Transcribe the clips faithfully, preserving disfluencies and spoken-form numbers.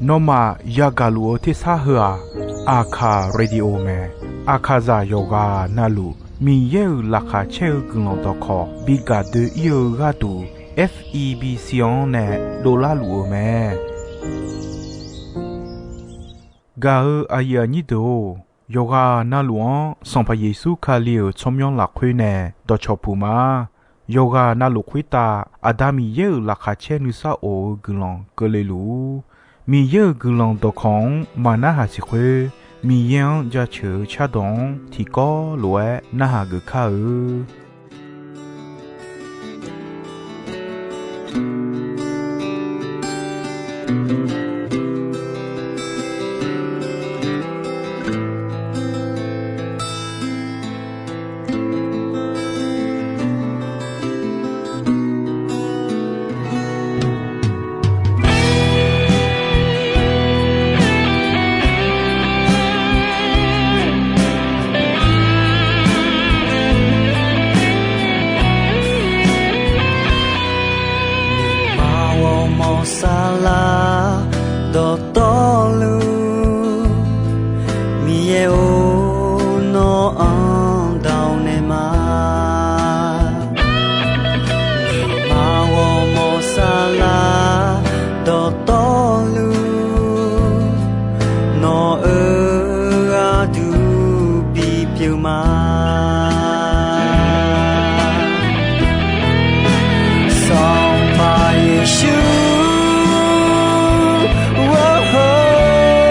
Nawmaf yagaq luf-eu tersar heu-aq, Aqkaq Radio mae. Aqkaqzaq yawqghaq navluf Miqyaer-euq laqkhaq caer-eu guiqlanq dawqkawq bi gaq doe-ir-eu gharduq, F E B C-anr nae dovlar luf-eu mae. Gaq-eu aqyuif aqnyir deuq-or, yawqghaq navluf-anr Sanqpaq Yeqsur Kali-euq tsawrmyanr lafkhoer nae dawqcawq puq ma. Yawqghaq navluf khoertav Aqda Miqyaer-euq laqkhaq caer nuisar of-eu guiqlanq keuvle luf-ur. Miqyaer-euq guiqlanq dawqkawq-anr maqnarhaq siq khoer, Miqyaer-anr jaceuq-eu cardawq-anr tiqkawv lof-aer narhaq geuf kar-eu. Nuima ghawrmawr saflar dawqtawvluf, Miqyaer-or, nawr-anr dawq naeq ma. Nuima ghawrmawr saflar dawqtawvluf, nawq-euq gharduq bipyeuf ma. Sanqpaq Yeqsur, ghawrhawr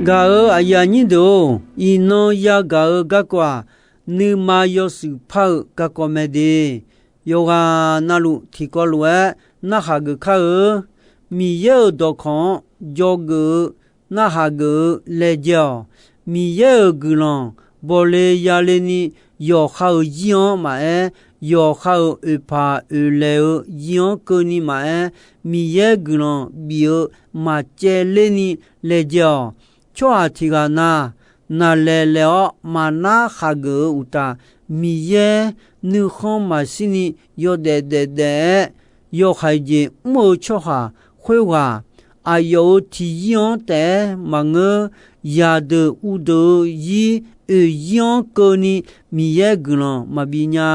Gaq-euq aqyuif aqnyir deuq-or, iqnan yagaq-eu garkawv-aq, nuima yawshuif par-eu garkawv mae de. Yawqghaq navluf tiqkawv lof-aer narhaq geuf kar-eu. Miqyaer-euq dawqkawq-anr dzawgeuf-eu narhaq geuf-eu laejae-awq. Miqyaer-euq guiqlanq bawle yale ni yawqha-euq zir-anr maqaer, yawqha-euq oeqpaq oeqlaeq-eu zir-anr keuvni maqaer, Miqyaer guiqlanq bif-eu maqcaevler ni laejae-awq. Tsawrhaq tiq ghaq na, naqlaeq laeq-awr maqnar khaqgeuf-eu uqtaf, Miqyaer nuikhanr maqshir ni yawdaef daef daef-aer, yawhaiq jeq mr-eu tsawrhaq khoerghaq, aqyawf-euq tiqzir-anr taef-aer maqngeur. Zaqdeuq uvdeuq-eu zir oeq zir-anr keuvni Miqyaer guiqlanq maqbi nya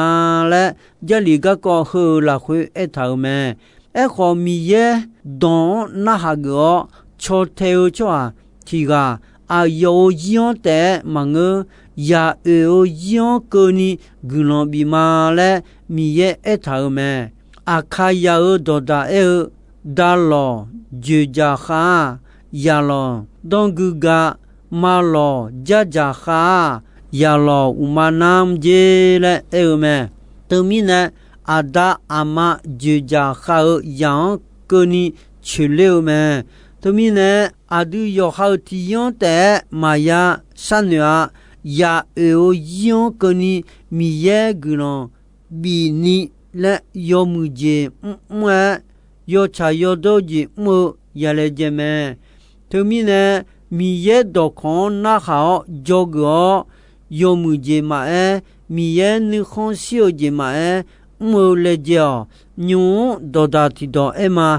laer, Jarlif garkawv heu-euq lafkhoer aertaq-euq mae. Aerkhawf, Miqyaer dawq-anr narhaq geuf-awr caw tae-eu tsawrhaq tiq ghaq, aqyawf-euq zir-anr taef-aer maqngeur, yaq oeq-eu zir-anr keuvni guiqlanq bif ma laer Miqyaer aertaq-euq mae. Aqkaqyaq-euq dawqdaq aer-eu, Daqlawq joeqdzaq khav-aq, yaqlawq danrgui ga. Maqlawq jardzaq khav-aq, yaqlawq uqma nar mrjer laer aer-eu mae. Teumirnae, aqda aqma joeqdzaq khav-eu yaq-anr keuvni coeqler-eu mae. Teumirnae, aqdui yawqha-euq tiqzir-anr taef-aer maqya sharnoeq-a. Yaq oeq-eu zir-anr keuvni Miqyaer guiqlanq bifni laer yawmuiq jeq mrmr-aer, yawtsaq yawdawr jeq mr-eu yalaejae mae. Teumirnae, Miqyaer dawqkawq-anr narhaq-awr dzawgeuf-awr, yawmuiq jeq maqaer, Miqyaer nuikhanr shir-eu jeq maqaer, mr-eu laejae-awq. Nymq-mr dawqdaq tiqdawq aer ma.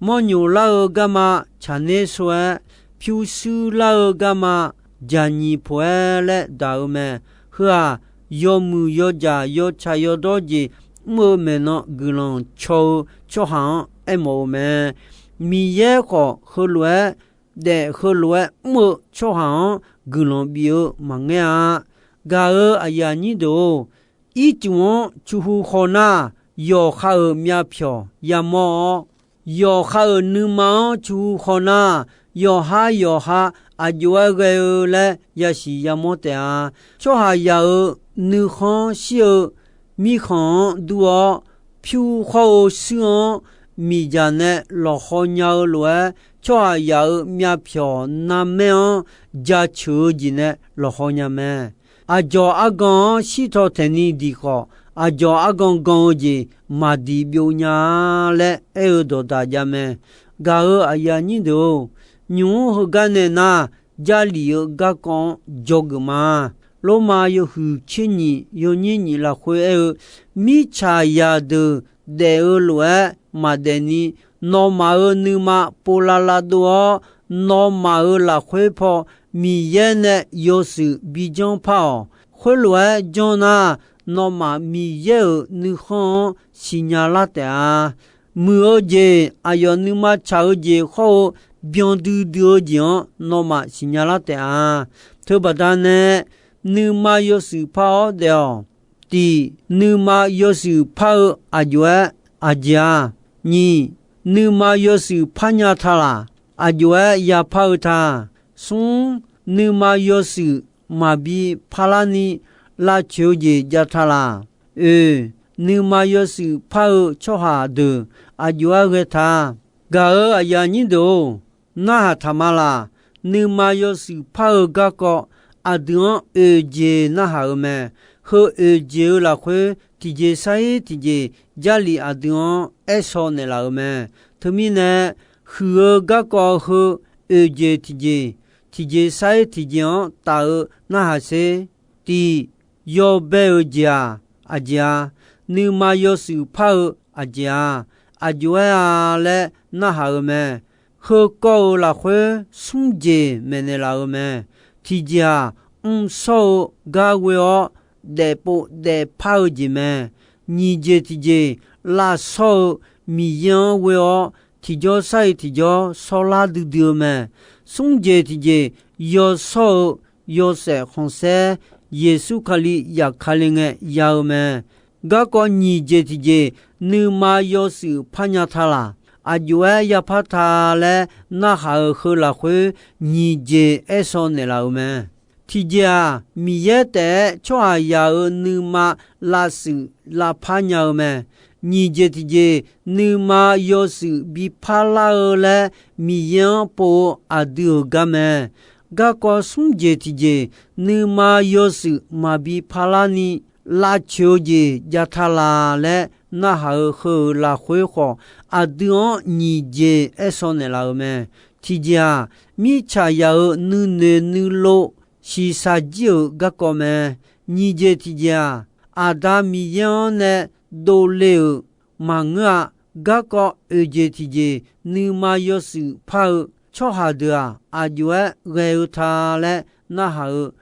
Mawrnyoq lar-eu garma tsaqner sho-aer, pyurshuir lar-eu garma dzaqnyiq poq-aer laer daq-eu mae. Heu-aq, yawmuiq yawdzaq yawtsaq yawdawr jeq mr-eu maeqnan guiqlanq caw-eu tsawrhaq-anr aermawf-eu mae. Miqyaer khawf heulof-aer daef, heulof-aer mr-eu tsawrhaq-anr guiqlanq bif-eu maqngeur-a. Gaq-euq aqyuif aqnyir deuq-or, ircuf-anr cuhu khawv nar, yawqha-euq myavpyawq yamawr-awr, yawqha-euq nuima-anr cuhu khawv nar, yawqha yawqha aq jov-aer ghae-eu laer yasiq yamawr taef-a. Tsawrhaqzaq-euq nuikhanr shir-eu mirkhanq-anr dur-awr, pyur khawr-eu shuir-anr miqdzaq nae lawqhaw nya-eu lof-aer, tsawrhaqzaq-euq myavpyawq narmaer-anr jaceuq-eu jeq nae lawqhaw nya mae. Aqdzawq argan-anr shirtaw taeqni diq khawf, aqdzawq argan gan-eu jeq maqdiq byov nya-a laer aer-eu dawqdaq jav mae. Gaq-euq aqyuif aqnyir deuq-or, nymq-mr heugar nae nar, Jarlif-eu garkawv-anr dzawgeuf ma. Lormav yawhuiq tser nyiq yawnyir nyiq lafkhoer aer-eu, mirtsaq zaqdeuq daef-eu lof-aer maqdaef ni, nawmaf-euq nuima pov lavlav dov-awr, nawmaf-euq lafkhoer paw Miqyaer nae yawshuif bi janr par-awq. Khoerlof-aer janr nar, nawmaf Miqyaer-euq nuikhanr-anr siqnya lar taef-a. Muiq-eu jeq, aqyawf nuima tsaq-eu jeq khawr-eu byan duidui-eu jeq-anr nawmaf siqnya lar taef-a. Teubaqda nae, nuima yawshuif par-awr daef-awq. Tiq, nuima yawshuif par-eu aq jov-aer aqjeq-a. Nyiq, nuima yawshuif parnya ta laq, aq jov-aer yapar-eu ta. Smr, nuima yawshuif maqbi parlar ni lavcoeq-eu jeq jav ta laq. Oeq, nuima yawshuif par-eu tsawrhaq deuq aq jov-aer ghae ta. Gaq-euq aqyuif aqnyir deuq-or, narhaq taq ma laq. Nuima yawshuif par-eu garkawv aqdui-anr oeq jeq narhaq-eu mae. Heu oeq jeq-eu lafkhoer tiqjeq sar-ir tiqjeq Jarlif aqdui-anr aer shaw naeqlaf-euq mae. Teumirnae, huiq-eu garkawv heu oeq jeq tiqjeq, tiqjeq sar-ir tiqjeq-anr taf-eu narhaq sher. Tiq, yawbae-euq jeq-aq, aqjeq-a. Nuima yawshuif par-eu aqjeq-a. Aq jov-aer-a laer narhaq-eu mae. Heu kawv-euq lafkhoer smr jeq maeqnaeq laf-euq mae. Tiqjeq-aq, mrshawr-eu gar ghoe-awr daefpov daefpar-eu jeq mae. Nyiq jeq tiqjeq, lavshawr-eu Miqyaer-anr ghoe-awr tiqjawr sar-ir tiqjawr shawrlar duidui-eu mae. Smr jeq tiqjeq, yawshawr-eu yawshaef khanqsaer Yeqsur Kali zafkale ngae ya-eu mae. Garkawv nyiq jeq tiqjeq, nuima yawshuif parnya ta laq. aqjox-aer yapar ta laer narhaq-euq heu lafkhoer, nyiq jeq aersaw naeqlaf-euq mae. Tiqjeq-aq, Miqyaer taef-aer tsawrhaqzaq-euq nuima lavshuif lavpar nya-eu mae. Nyiq jeq tiqjeq, nuima yawshuif bi parlar-eu laer Miqyaer-anr pov-eu aqdui-euq gar mae. Garkawv smr jeq tiqjeq, nuima yawshuif maqbi parlar ni lavcoeq-eu jeq jav ta laq laer narhaq-euq heu-euq lafkhoer khawf, aqdui-anr nyiq jeq aersaw naeqlaf-euq mae. Tiqjeq-aq, mirtsaqzaq-euq nuinoeq nuilov shiqshaq jir-euq garkawv mae. Nyiq jeq tiqjeq-aq, Aqda Miqyaer-anr nae dovle-euq maqngeur-a. Garkawv oeq jeq tiqjeq, nuima yawshuif par-eu tsawrhaq deuq-aq, aqjox-aer ghae-eu ta laer narhaq-euq,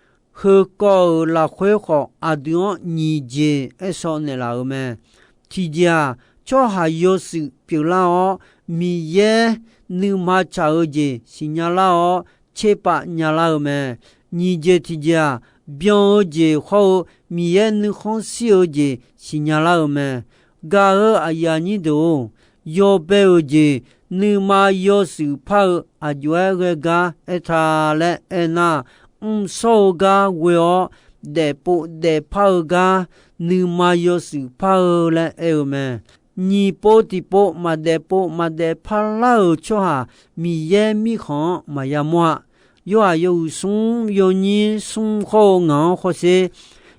heukawv-euq lafkhoer khawf, aqdui-anr nyiq jeq aersaw naeqlaf-euq mae. Tiqjeq-aq, tsawrhaq yawshuif pyeuflar-awr, Miqyaer nuima tsaq-eu jeq siqnya lar-awr, tserpav nyalar-eu mae. Nyiq jeq tiqjeq-aq, byan-eu jeq hawr-eu Miqyaer nuikhanr shir-eu jeq siqnya lar-eu mae. Gaq-eu aqyuif aqnyir deuq-or, yawbae-euq jeq nuima yawshuif par-eu aqjox-aer ghae gar aer ta laer aernar, mrshawr-eu gar ghoe-awr, daefpov daefpar-eu gar nuima yawshuif par-eu laer aer-eu mae. Nyiq pov tiqpov maqdaefpov maqdaefpar lar-euq tsawrhaq Miqyaer mirkhanq-anr maqya mawr-a. Yorhaq yawhuiq smr yawnyir smr hawr-eu ngaq-anr hawsher.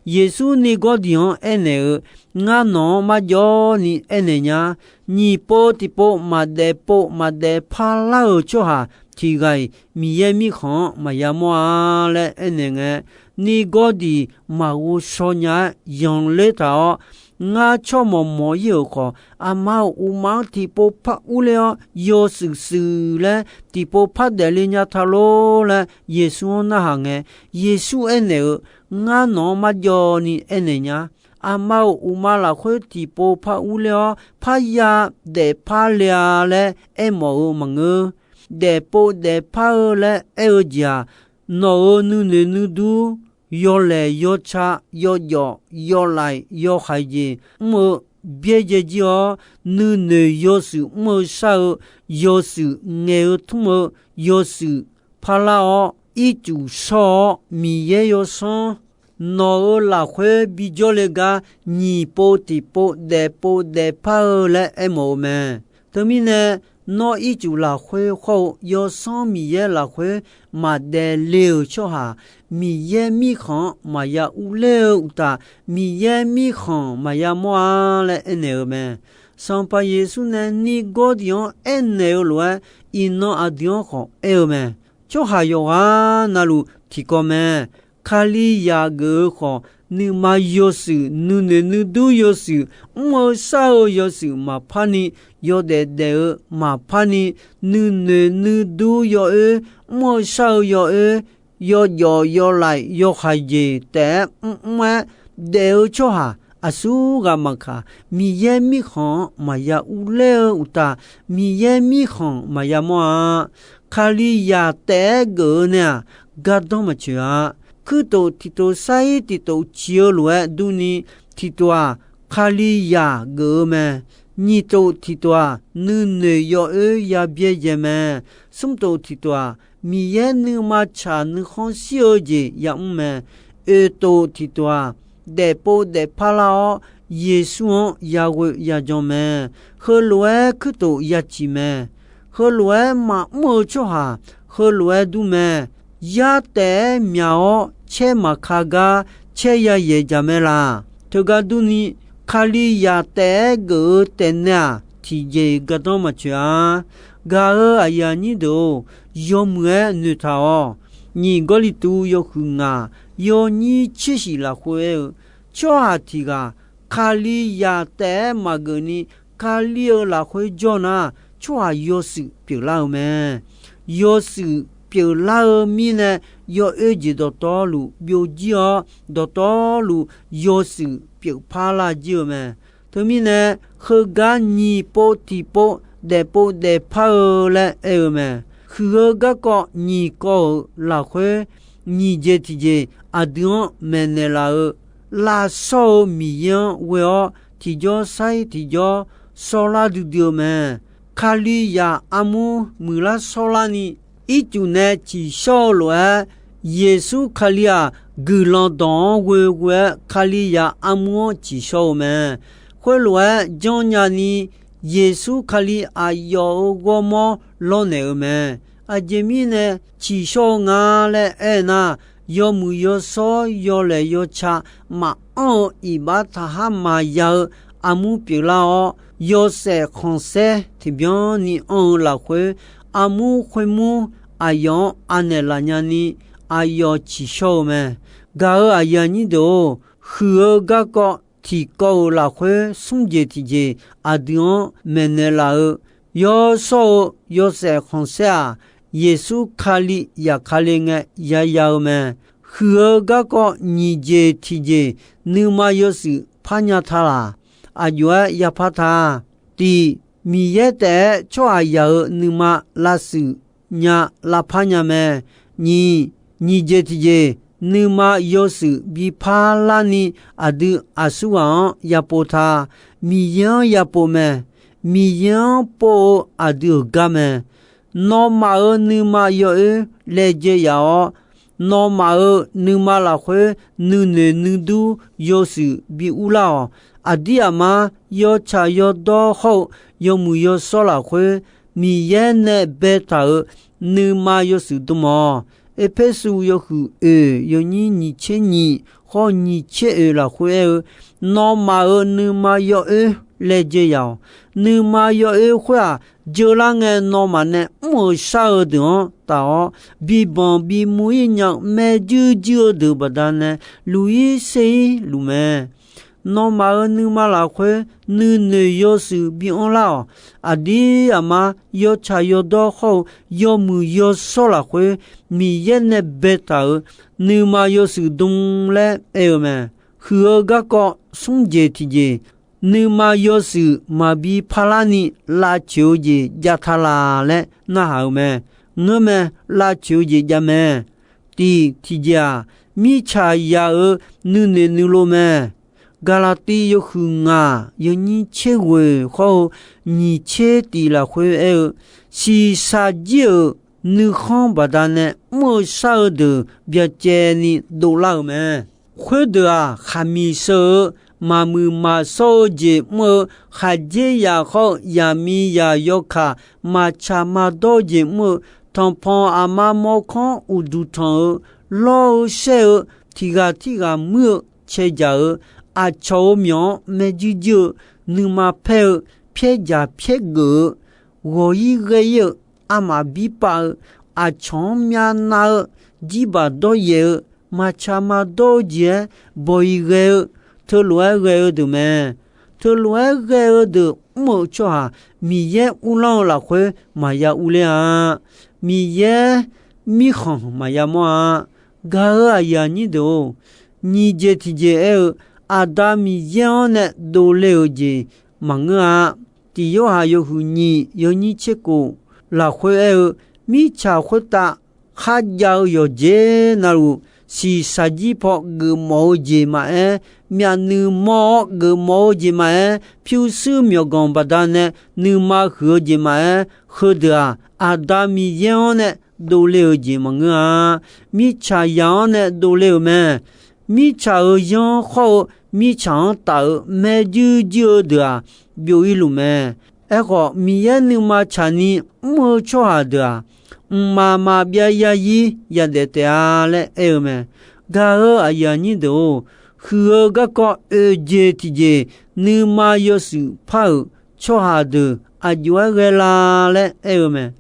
Yeqsur Niqgawrdiq-anr aernaeq-eu, Ngar nawq-anr marjawv ni aernaeq nya. Nyiq pov tiqpov maqdaefpov maqdaefpar lar-euq tsawrhaq tiq ghaq-iq Miqyaer mirkhanq-anr maqya mawr-a laer aernaeq ngae, Niqgawrdiq maqghov shaw nya-aer yanqler taq-awr, Ngar tsawrmawq mawq-ir-euq khawf, aqma-euq uqma-anr tiqpov par urler-awr yawshuif shuif laer tiqpov par daefle nya ta lor laer Yeqsur-anr narhaq ngae, Yeqsur aernaeq-eu, Ngar nawq-anr marjawv ni aernaeq nya. Aqma-euq uqma lafkhoer tiqpov par urler-awr parya daefpar le-a laer aermawf-eu maqngeur. Daefpov daefpar-eu laer aer-eu jeq-aq, nawq-euq nuinoeq nuidur, yawlaeq yawca, yawjawf yawlaiq yawhaiq jeq mr-eu byaerdzae jir-awr, nuinoeq yawshuif mr-eu shar-eu, yawshuif ngaeq-eu tmr-eu, yawshuif parlar-awr ircuf shawr-awr Miqyaer yawsanr nawq-euq lafkhoer bijawr le gar nyiq pov tiqpov daefpov daefpar-eu laer aermawf-eu mae. Teumirnae, nawr ircuf lafkhoer hawr-eu Yawsanr Miqyaer lafkhoer maqdaef le-euq tsawrhaq, Miqyaer mirkhanq-anr maqya urler-eu uqtaf, Miqyaer mirkhanq maqya mawr-a laer aernaeq-eu mae. Sanqpaq Yeqsur nae Niqgawrdiq-anr aernaeq-eu lof-aer, iqnan aqdui-anr khawf aer-eu mae. Tsawrhaq yawqghaq navluf tiqkawv mae. Kalizaq geuf-eu khawf, nuima yawshuif nuinoeq nuidur yawshuif mr-eu shar-eu yawshuif maqpar ni, yawdaef daef-eu maqpar ni, nuinoeq nuidur yawoer mr-eu shar-eu yawoer, yawjawf yawlaiq yawhaiq jeq taef-aer mrmr-aer daef-eu tsawrhaq aqsur ghaq maqkaq, Miqyaer mirkhanq-anr maqya urler-eu uqtaf, Miqyaer mirkhanq maqya mawr-a. Kalizaq taef-aer geuf-eu nae-aq, gardanr maqtsoeq-a. Kuirtof tiqtof sarir tiqtof ciq-eu lof-aer durni, tiqtof-aq, Kalizaq geuf-eu mae. Nyiqtof tiqtof-aq, nuinoeq yawoer yabyaerdzae mae. Smrtof tiqtof-aq, Miqyaer nuima tsaq nuikhanr shir-eu jeq yamr mae. Oeqtof tiqtof-aq, daefpov daefpar lar-awr, Yeqsur-anr yaghoe yajan mae. Heulof-aer kuirtof yaciq mae. Heulof-aer maqmr-eu tsawrhaq heulof-aer dur mae. Yar taef-aer myaq-awr caer maqka gar caer yayaeq jaq mae laq. Teugar durni, Kalizaq taef-aer geuf-eu taef nae-aq, tiqjeq-iq gardanr maqtsoeq-a. Gaq-eu aqyuif aqnyir deuq-or, yawmuiq-aer noeqtaq-awq. Nyiq Gawrliqtu yawhuiq ngaq yawnyir tser shif lafkhoer aer-eu, tsawrhaq tiq ghaq Kalizaq taef-aer maqgeuf ni, Kali-eu lafkhoer jawr nar, tsawrhaq yawshuif pyeuflar-eu mae. Yawshuif pyeuflar-eu mirnae, yawoer jeq dawqtawvluf byovjir-awr, dawqtawvluf yawshuif pyeufpar lar jir-eu mae. Teumirnae, heugar nyiq pov tiqpov daefpov daefpar-eu laer aer-eu mae. Huiq-eu garkawv nyiq kawv-euq lafkhoer, nyiq jeq tiqjeq aqdui-anr maeqnaeq laf-eu, lavshawr-eu Miqyaer-anr ghoe-awr tiqjawr sair tiqjawr shawrlar duidui-eu mae. Kalizaq armur muiqlar shawrlarni, ircuf nae tsiqshawr-eu lof-aer, Yeqsur Kali-aq, guiqlanq dawq-anr ghoeghoe-aer Kalizaq armur-anr tsiqshawr-eu mae. Khoerlof-aer janrnya ni, Yeqsur Kali aqyawf-euq ghawrmawr lawrnaeq-eu mae. Aqjeq mirnae tsiqshawr-eu nga laer aer nar, yawmuiq yawshawr yawlaeq yawca maqanr-eu iqbax taqhar maqya-eu armur pyeuflar-awr, yawshaef khanqsaer tiqbyan ni anr-eu lafkhoer, armur khoermur aqyawf-anr anaeq laf nyani, aqyawf tsiqshawr-eu mae. Gaq-euq aqyuif aqnyir deuq-or, huiq-eu garkawv tiqkawv-euq lafkhoer smr jeq tiqjeq aqdui-anr maeqnaeq laf-eu, yawshawr-eu yawshaef khanqsaer-aq, Yeqsur Kali zafkale ngae yaya-eu mae. Huiq-eu garkawv nyiq jeq tiqjeq nuima yawshuif parnya ta laq? Aqjox-aer yapar ta. Tiq, Miqyaer taef-aer tsawrhaqzaq-euq nuima lavshuif nya lavpar nya mae. Nyiq, nyiq jeq tiqjeq nuima yawshuif bi parlarni aqdui aqsurghaq-anr yapov ta. Miqyaer-anr yapov mae. Miqyaer-anr pov-eu aqdui-euq gar mae. Nawmaf-euq nuima yawoer laejae yaf-awr, nawmaf-euq nuima lafkhoer nuinoeq nuidur yawshuif bi urlar-awq. Aqdir aqmar yawtsaq yawdawr hawr-eu yawmuiq yawshawr lafkhoer, Miqyaer nae baetaq-euq nuima yawshuif dm-awq. Erpersu yawhuiq oeq yawnyir nyiq tser nyiq hawr nyiq tser oeq lafkhoer aer-eu, nawmaf-euq nuima yawoer laejae yaf-awq. Nuima yawoer khoer-aq, jeular ngae nawmaf nae mr-euq shar-eu deuq-anr taf-awr, bibanq bimuv-ir nya-eu maerjuir juir-eu deuq baqdanae, luq-ir ser-ir luf mae. Nawmaf-euq nuima lafkhoer nuinoeq yawshuif bi anrlar-awq. Aqdir aqmar yawtsaq yawdawr hawr-eu yawmuiq yawshawr lafkhoer, Miqyaer nae baetaq-euq nuima yawshuif dm laer aer-eu mae. Huiq-eu garkawv smr jeq tiqjeq, nuima yawshuif maqbi parlarni lavcoeq-eu jeq jav ta laq laer narhaq-eu mae. Ngeurmae, lavcoeq-eu jeq jav mae. Tiq tiqjeq-aq, mirtsaq yaq-euq nuinoeq nuilov mae. Gaqlaqtiv yawhuiq ngaq yawnyir tser ghoeq hawr-eu nyiq tser tiq lafkhoer aer-eu, shiqshaq jir-euq nuikhanr baqdanae mr-eu shar-eu deuq byacaevni dovlar-euq mae. Khoerdeuq-aq, khaqmiq sheu-eu, maqmuiq maqshawr-eu jeq mr-eu, khaqdzerzaq hawr-eu zaqmiqzaq yawkaq maqtsaq maqdawr-eu jeq mr-eu, tanqpanq aqma mawrkawr uqduq tanq-eu, lawr-eu shaer-eu, tiqghaq tirghaq muir-eu cae jaq-eu, aqcawq-euq myawq-anr maerjuir juir-eu, nuima paer-eu, pyaerjaq pyaergeuf-eu, ghawq-ir ghae-ir-eu, armaf bir pav-eu, aqcawq-anr myavnav-eu, jirbaq dawryaef-eu, maqtsaq maqdawr-eu jeq-aer bawq-iq ghae-eu, teulof-aer ghae-eu deuq mae. Teulof-aer ghae-eu deuq mr-eu tsawrhaq, Miqyaer uvlanr-eu lafkhoer maqya urler-a. Miqyaer mirkhanq maqya mawr-a. Gaq-euq aqyuif aqnyir deuq-or, nyiq jeq tiqjeq aer-eu, Aqda Miqyaer-anr nae dovle-euq jeq maqngeur-a. Tiq Yorhaq yawhuiq nyiq yawnyir tser kof lafkhoer aer-eu, mirtsaq khoertav kharjav-eu yawqjeq navluf, shiqshaq jir paw geufmawf-eu jeq maqaer, myavnuiv mawr-awr geufmawf-eu jeq maqaer, pyurshuir myawqganq baqdanae nuima huiq-eu jeq maqaer, heudeuq-aq, Aqda Miqyaer-anr nae dovle-euq jeq maqngeur-a. Mirtsaq yaq-anr nae dovle-euq mae. Mirtsaq-euq yanr khawr-eu mirtsaq-anr taf-euq maerjuir juir-eu deuq-aq, byov-ir luf mae. Aerkhawf, Miqyaer nuima tsaqni mr-eu tsawrhaq deuq-aq, mqmaq maqbyav yazir yadaef taef-a laer aer-eu mae. Gaq-euq aqyuif aqnyir deuq-or, huiq-eu garkawv oeq jeq tiqjeq nuima yawshuif par-euq tsawrhaq deuq aqjox-aer ghae la laer aer-eu mae.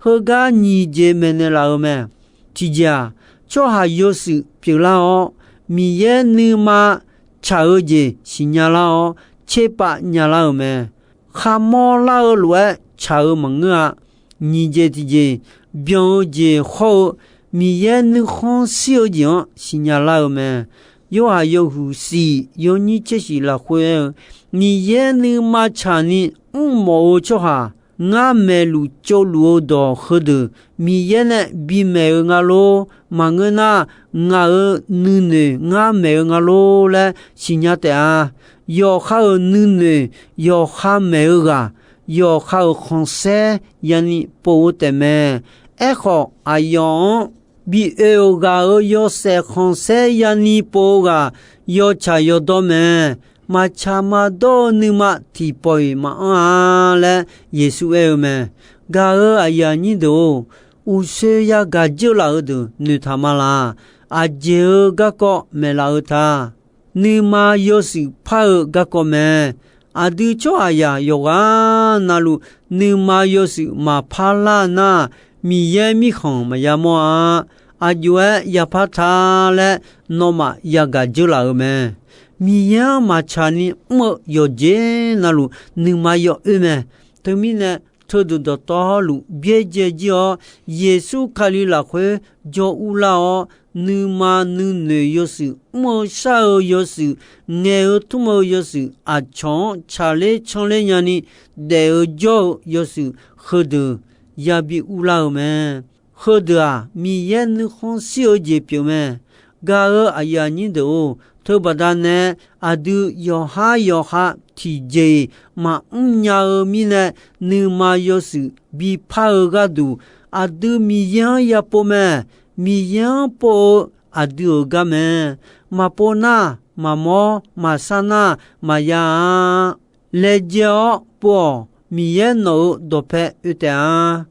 Heugar nyiq jeq maeqnaeq laf-euq mae. Tiqjeq-aq, tsawrhaq yawshuif pyeuflar-awr, Miqyaer nuima tsaq-eu jeq siqnya lar-awr, tserpav nya lar-euq mae. Kharmawr lar-eu lof-aer tsaq-eu maqngeur-a. Nyiq jeq tiqjeq, byan-eu jeq hawr-eu Miqyaer nuikhanr shir-eu jeq-anr siqnya lar-eu mae. Yorhaq yawhuiq shif yawnyir tser shif lafkhoer aer-eu, Miqyaer nuima tsaqni mrmawf-eu tsawrhaq, ngar maeqluf tsovluf-eu dawq heudeuq Miqyaer nae bimaeq-eu nga lor. Maqngeur nar, ngaq-euq nuinoeq ngar maeq-eu nga lor laer siqnya taef-a. Yawqha-euq nuinoeq yawqha maeq-eu ghaq, yawqha-euq khanqsaer yani pov-eu taefmae. Aerkhawf, aqyawf-anr bi oe-euq ghaq-euq yawshaef khanqsaer yani pov-eu ghaq yawtsaq yawdawr mae. Maqtsaq maqdawr-eu nuima tiqpawf-iq maqanr-a laer Yeqsur aer-eu mae. Gaq-euq aqyuif aqnyir deuq-or, uqshoe yagaq dzeur laf-eu deuq noeqtaq ma laq. Aqjeq-euq garkawv maeqlaf-eu ta. Nuima yawshuif par-eu garkawv mae. Aqdui tsawrhaqzaq yawqghaq navluf nuima yawshuif maqpar lar nar, Miqyaer mirkhanq maqya mawr-a. Aqjox-aer yapar ta laer nawmaf yagaq dzeur laf-eu mae. Miqyaer-anr maqtsaq ni mr-eu yawqjeq navluf nuima yawoer mae. Teumirnae, teudeuq dawqtawvluf byaerdzae jir-awr, Yeqsur Kali lafkhoer jawr urlar-awr, nuima nuinoeq yawshuif, mr-eu shar-eu yawshuif, ngaeq-eu tmr-eu yawshuif, aqcawq-anr tsaqler canler nyani daef-eu jawr-eu yawshuif heudeuq yabi urlar-eu mae. Heudeuq-aq, Miqyaer nuikhanr shir-eu jeq pyeuf mae. Gaq-euq aqyuif aqnyir deuq-or, teubaqda nae aqdui yawqhar yawqha tiqjeq-iq maqmr nya-eu mirnae, nuima yawshuif bipar-eu gharduq, aqdui Miqyaer-anr yapov mae. Miqyaer-anr pov-eu aqdui-euq gar mae. Maqpov nar, maqmawr maqsar nar, maqya-a. Laejae-awr pov-awq. Miqyaer nawq-euq dawqpae oe taef-a.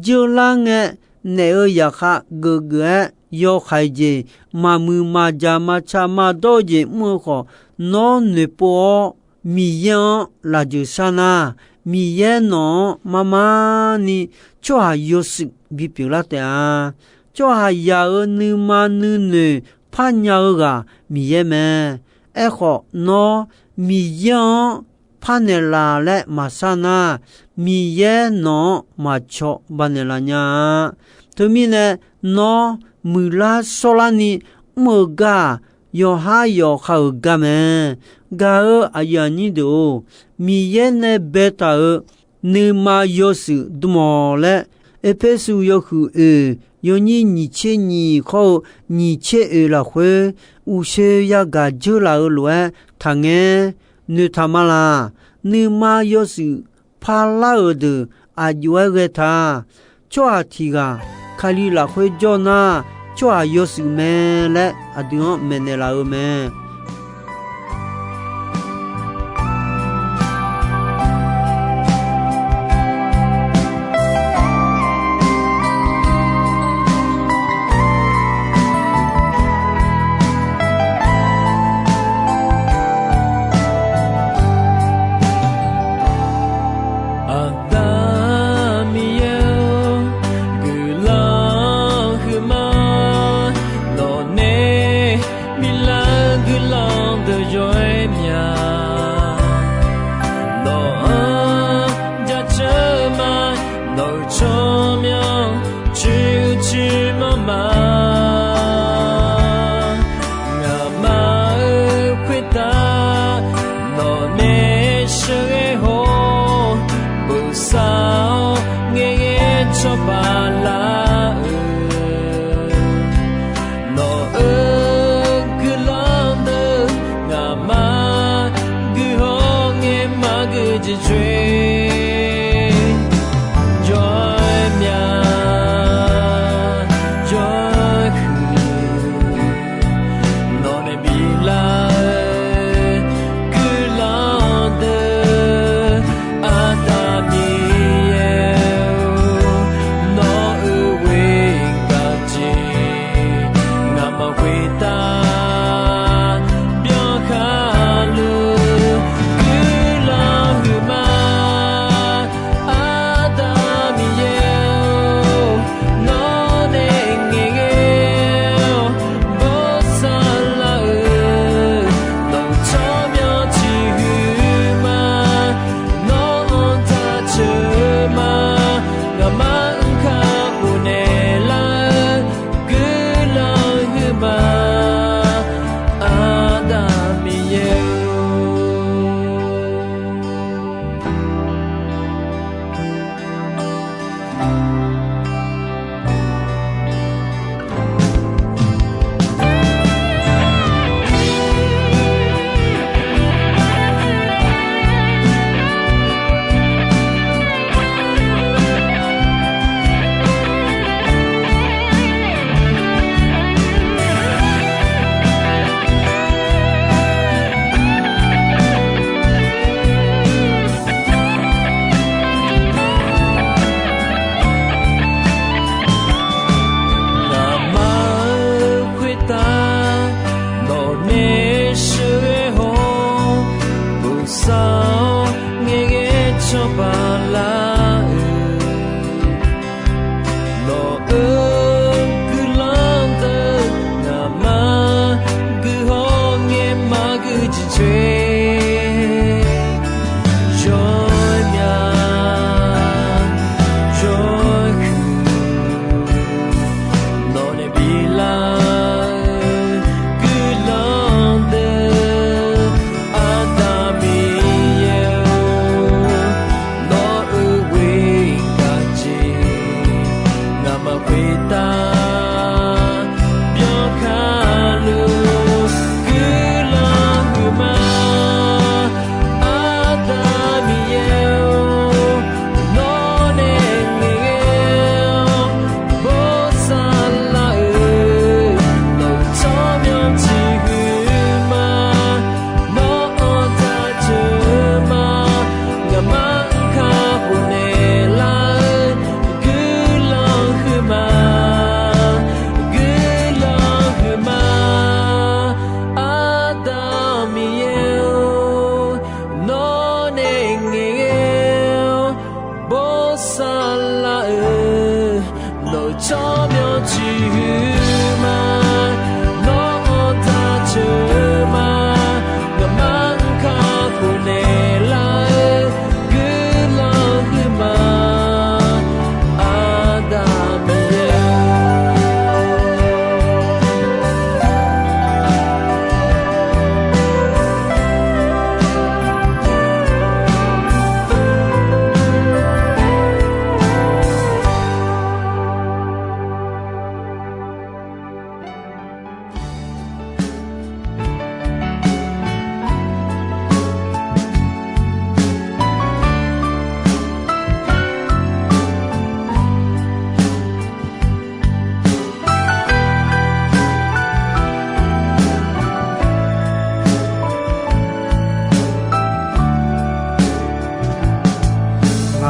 Jeurlar ngae, naef-euq zaqkhav geufgeuf-aer yawhaiq jeq, maqmuiq maqjaq maqtsaq maqdawr-eu jeq mr-eu khawf, nawr noeqpov-awr Miqyaer-anr lafjeuq shar nar, Miqyaer nawq-anr marmar ni tsawrhaq yawshuif bipyeuf lar taef-a. Tsawrhaqzaq-euq nuima nuinoeq parnya-eu ghaq Miqyaer mae. Aerkhawf, nawr Miqyaer-anr parnaeq laf laer maqshar nar, Miqyaer nawq-anr maqcaw banaeq laf nya-a. Teumirnae, nawr muiqlar shawrlarni mr-eu gar-aq, yawqhar yawqha-euq gar mae. Gaq-euq aqyuif aqnyir deuq-or, Miqyaer nae baetaq-euq nuima yawshuif dm-awq laer, Erpersu yawhuiq oeq yawnyir nyiq tser nyiq khawr-eu nyiq tser oeq lafkhoer, uqshoe yagaq dzeur laf-eu lof-aer taqngaer noeqtaq ma laq. Nuima yawshuif parlar-euq deuq aqjox-aer ghae ta. Tsawrhaq tiq ghaq Kali lafkhoer jawr nar, tsawrhaq yawshuif mae laer aqdui-anr maeqnaeq laf-eu mae. Aqda Miqyaer-or, guiqlanq huiqma, nawqnae biflar-eu guiqlanq deuq yawr-aer mya. Nawq-anr jaceuq ma, nawq-euq tsawrmyanr coer-eu coer manr ma. Ngaqma-euq khoertav nawqnae sheuqghae haw-awr, bosav-awr ngaeqghae cawba lar-eu, nawq-euq guiqlanq deuq ngaqma guihaw ngae maqgeu jeq coer, jawr-aer mya, jawr-aer huiq. Nawqnae biflar-eu guiqlanq deuq, Aqda Miqyaer-or, nawq-euq ghoer gaq jeq ngaqma khoertav byankhar luf guiqlanq huiqma.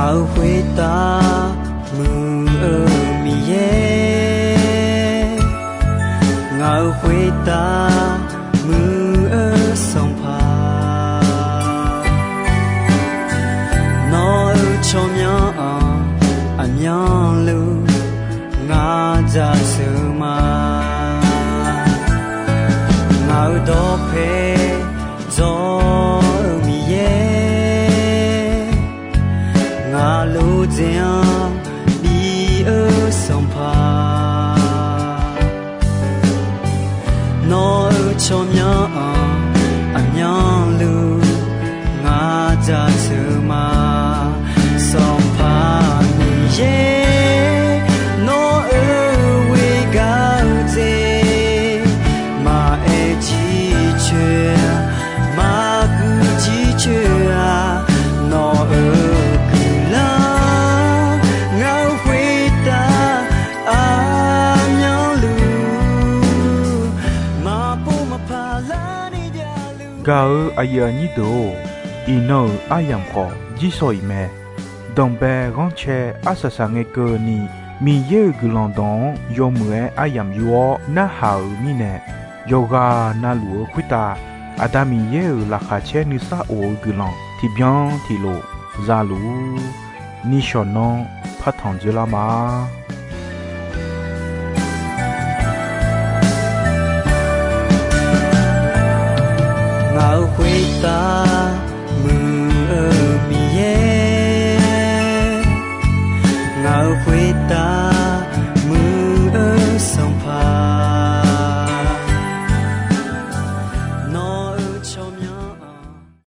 Ngaq-euq khoertav muiq-eu Miqyaer, ngaq-euq khoertav muiq-eu Sanqpaq, nawq-euq tsawrmyanr-anr aqmyanluf ngar jaceuq ma. Ngaq-euq dawqpae dzawr-eu Miqyaer, ngaq lof dzaeq-anr bi-eu Sanqpaq, nawq-euq tsawrmyanr-anr aqmyanluf ngar jaceuq ma. Sanqpaq Miqyaer, nawq-euq ghoer gar-eu dzaeq maqaer jircoer-a, maqguiq jircoer-a, nawq-euq guiqlanq ngaq-euq khoertav aqmyanluf maqpov maqpar larni javluf. Gaq-eu aqyuif aqnyir deuq-or, iqnan-euq aryamq khawf jirsawq iq mae. Danqbae ghanrcae arsaq saq ngae keuvni, Miqyaer-euq guiqlanq dawq-anr yawmuiq-aer aryamq yor-awr narhaq-euq mirnae, yawqghaq navluf-eu khoertav Aqda Miqyaer-euq laqkhaq caer nuisar of-eu guiqlanq tiqbyan tiqlof za luf-ur. Nishawq nanr partanq dzoerlar ma.